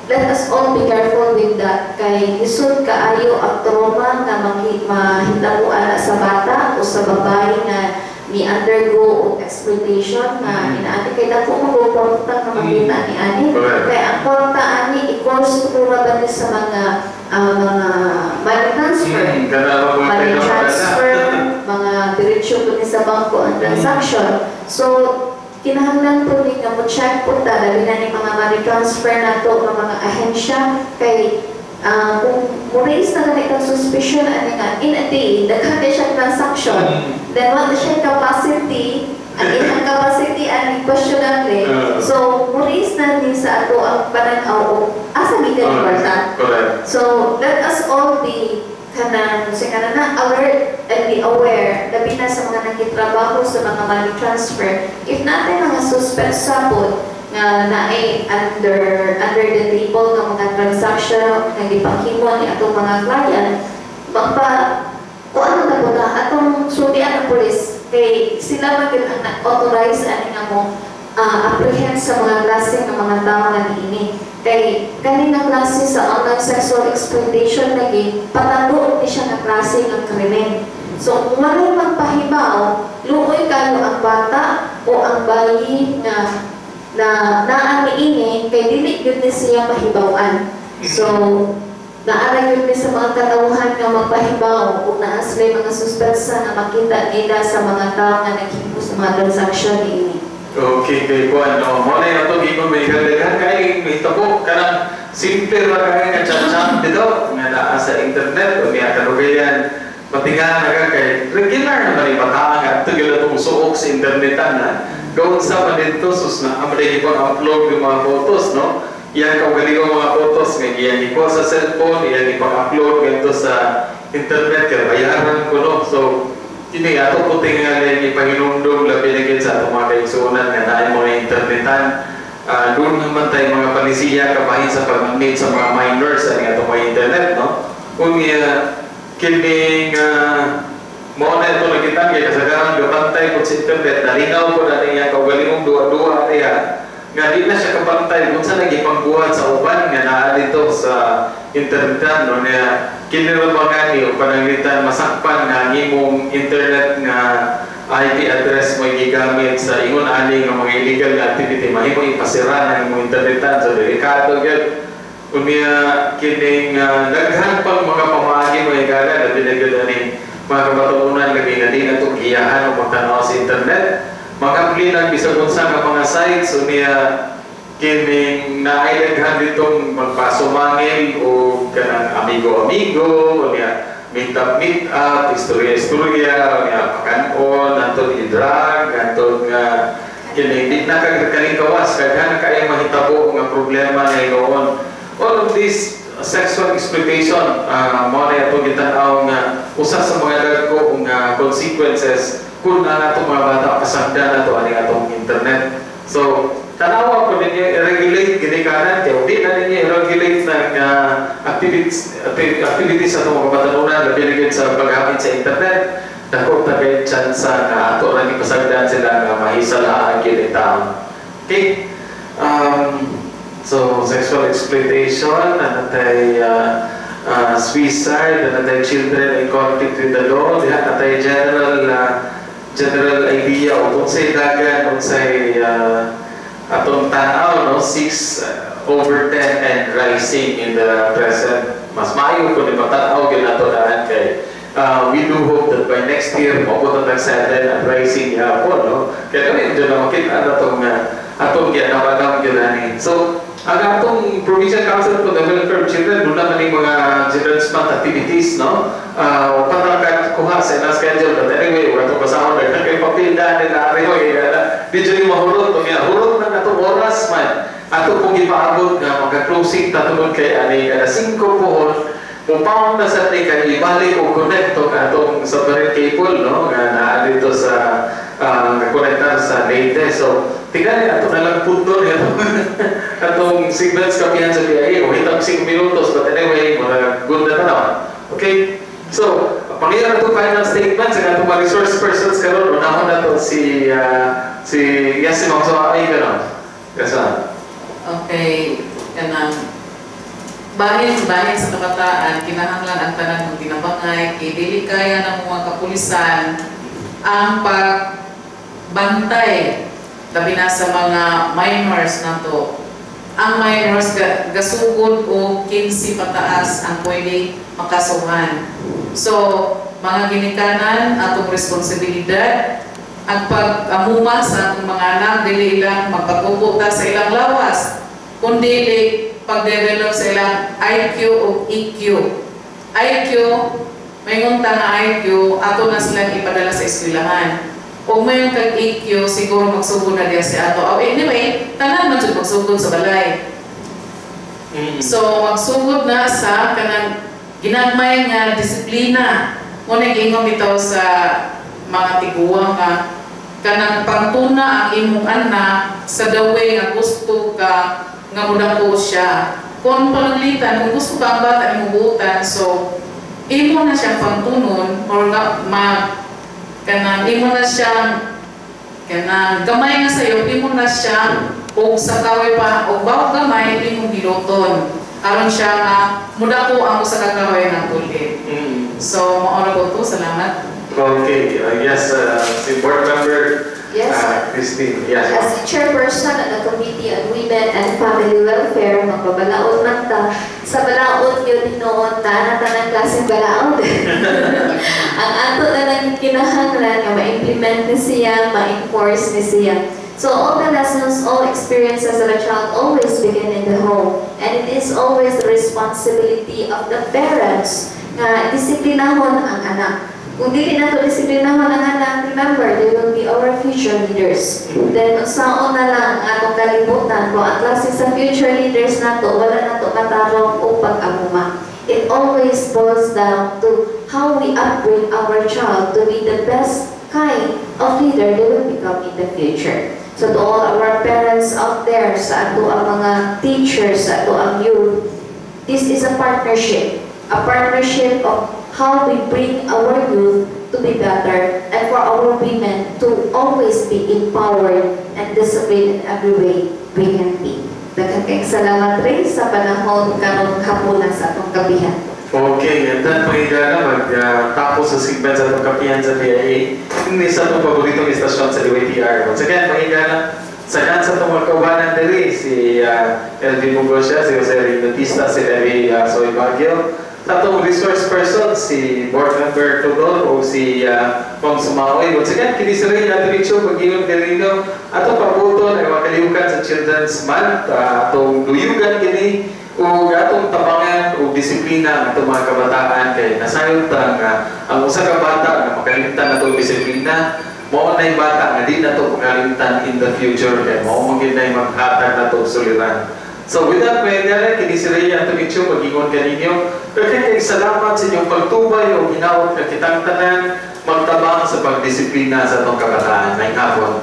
let us all be careful with that, kay lisod kaayo ang trauma nga mahitabo ana sa bata o sa babae nga ni undergo og exploitation nga inaani, kay dako mo kwarta nga makita ni ani. Kay ang kwarta ani equals to mura ba ni sa mga money transfer. Kana mo Money transfer, mga diretso po ni sa bangko ang transaction. So kinahanglan po ni nga mo check po ta, labi na ni mga money transfer nato nga mga ahensya, kay kung mo raise na ganit ang suspicion ani nga in a day daghan kay siya transaction, then what siya capacity, ang ilang capacity ani questionable. So mo raise na ni sa ato ang pananaw og asa gikan ni kwarta. So let us all be kanang sa kanang na alert and be aware, labi na sa mga nagitrabaho sa mga money transfer. If natin mga suspect sapot nga naay under the table nga mga transaction nga gipanghimo ni atong mga client, magpa kung ano na po na atong sultian ang pulis, kay sila man gyud ang nag-authorize ani nga mo apprehend sa mga klase ng mga tao nga niini, kay kani nga klase sa online sexual exploitation lagi patago ni siya nga klase ng krimen. So kung walay magpahibaw, luoy kayo ang bata o ang bayi nga na naa niini, kay dili gyud ni siya mahibaw-an. So naara gyud ni sa mga katawhan nga magpahibaw kung naa sila mga suspetsa nga makita nila sa mga tao nga naghimo sa mga transaction niini. Okay, kay kuan no. Mo na ato giingon, may daghan kay mahitabo, kanang simple ra kay nga chat-chat dito nga naa sa internet o niya kanugayan patinga na ka, kay regular naman ni bataan nga adto gyud atong suok sa internetan na gawon sa man dito, sus, na amay ipang upload yung mga photos, no, iyang kaugalingong mga photos nga iyang ikuha sa cellphone, iyang ipang-upload ganito sa internet kay bayaran ko, no. So kini ato po tingali ipahinumdum, labi na gid sa atong mga kaigsuonan nga naay mga internetan. Doon naman tayo mga palisiya kabahin sa pag-meet sa mga minors sa atong mga internet, no. Kung kining mao na ito nakita kay kasagaran gabantay ko sa internet, nalingaw ko na niya kaugalingong duwa-duwa niya nga di na siya kabantay kung sa nagipangbuhat sa uban nga naa dito sa internet, no. Niya kini ra ba nga ni o pananglitan masakpan nga ang imong internet nga IP address mo gigamit sa ingon ani nga mga illegal nga activity, mahimo ipasira ang imong internetan. So delikado gyud. Unya kining daghan pang mga pamaagi, mga higala, labi na gyud ani mga kabatuonan lagi nga di nato giyahan o magtanaw sa internet, mag-apply ng bisag unsa nga mga sites. Unya kining naay daghan ditong magpasumangil o kanang amigo-amigo, unya meet up, meet up, istorya-istorya, unya pakanon, antong i-drug, antong kining di na kakalingkawas, kaghan kay mahitabo nga problema na hinuon. All of this sexual exploitation, mao na atong gitan-aw nga usa sa mga dagko nga consequences kung ang atong mga bata pasagdan nato ani atong internet. So tanawa ko ninyo i-regulate ginikanan, kay di na ninyo i-regulate ng activities sa atong mga kabatanunan, labi na gyud sa paggamit sa internet, dako ta kay tsansa nga ato ra gipasagdan sila nga mahisalaan gyud ang taon. Okay. So sexual exploitation, natay suicide, natay children in conflict with the law, diha natay general idea o unsay dagan, unsay atong tanaw, no, 6 over 10 and rising in the present. Mas maayo kung ipatanaw gyud nato daan, kay we do hope that by next year maabot na tag 7 and rising gihapon, no. Kaya kami dyan na makita na itong atong gianaw gyud ani. So Ang atong Provincial Council for the Welfare of Children, duna man ning mga Children's Month activities, no? Patakat kuha sa ilang schedule. But anyway, wala itong basahon. Daghan kay papel na nila, ari mo, eh, di dyan yung mahurot. Kung hurot na atong oras man. Ato pong ipaabot nga magka-closing tatungod kay ani alas 5 pohon. Mupawong na sa ni kay ibalik o connect to atong submarine cable, no, nga naa dito sa konektar sa Leyte. So tingnan ato na lang punto ni atong segments Kapihan sa PIA o hitang 5 minutos, but anyway, mga good na tanaw. Okay? So, pangilan atong final statement sa atong mga resource persons karon. Unahon na to si yes, si Ma'am Soay karon. Yes, ma'am. Okay, kanang bahin bahin sa kabataan, kinahanglan ang tanan ng tinabangay kay dili kaya ng mga kapulisan ang pagbantay labi na sa mga minors nato. Ang minors gasugod og 15 pataas ang pwede makasuhan. So, mga ginikanan, atong responsibilidad ang pag-amuma sa atong mga anak, dili ilang magpatubo ta sa ilang lawas, kundi pag-develop sa ilang IQ o EQ. IQ, may ta nga IQ, ato na silang ipadala sa eskwelahan. Kung may kag EQ, siguro magsugod na diya si ato. Oh, anyway, tanan man jud magsugod sa balay. So, magsugod na sa kanang ginagmay nga disiplina. Mo nag-ingon bitaw sa mga tiguang nga kanang pangtuna ang imong anak sa the way nga gusto ka nga mudako siya. Kung pananglitan, kung gusto ka ang bata imong buotan, so imo na siyang pangtunon or nga mag kanang imo na siyang kanang gamay nga sayo, imo na siyang og sa kahoy pa og bawog gamay imong giluton aron siya nga mudako ang usa ka kahoy nga kulit. So mao ra ko to, salamat. Okay, yes, si board member Christine. Yes. As the chairperson of the Committee on Women and Family Welfare, magbabalaod man ta. Sa balaod yun noon na na tanang klaseng balaod. Ang ato na lang kinahanglan nga ma-implement ni siya, ma-enforce ni siya. So all the lessons, all experiences of a child always begin in the home. And it is always the responsibility of the parents nga disiplinahon ang anak. Kung dili nato disiplinahon ang anak, remember, they will be our future leaders. Then, unsaon na lang ang atong kalibutan kung ang klase sa future leaders nato, wala nato matarong o pag-amuma. It always boils down to how we upbring our child to be the best kind of leader they will become in the future. So to all our parents out there, sa ato ang mga teachers, sa ato ang youth, this is a partnership. A partnership of how we bring our youth to be better and for our women to always be empowered and disciplined in every way we can be. Daghang kayong salamat rin sa panahon karong hapunan sa atong kapihan. Okay, and then pangigana mag-tapos sa segment sa atong Kapihan sa PIA hindi sa atong paboritong istasyon sa DYTR. Once again, pangigana, sa sa atong mga kaubanan diri, si LV Mugosya, si Jose Ring Bautista, si Levi Soy Baguio, sa atong resource person, si board member Tudor o si Ma'am Sumaoy. Once again, kini si Ray Antonio Baguio Delino, atong pabuton ay makaliukan sa Children's Month, atong duyugan kini ug atong tabangan og disiplina ang atong mga kabataan kay nasayod ta nga ang usa ka bata nga makalimtan nato og disiplina, mao nay bata nga di nato makalimtan in the future kay mao man gyud nay maghatag nato og suliran. So with that, mga kini si Rhea Antonio mag-ingon kaninyo. Daghan kay salamat sa inyong pagtubay o hinaot nga kitang tanan magtabang sa pagdisiplina sa atong kabataan. Maayong hapon.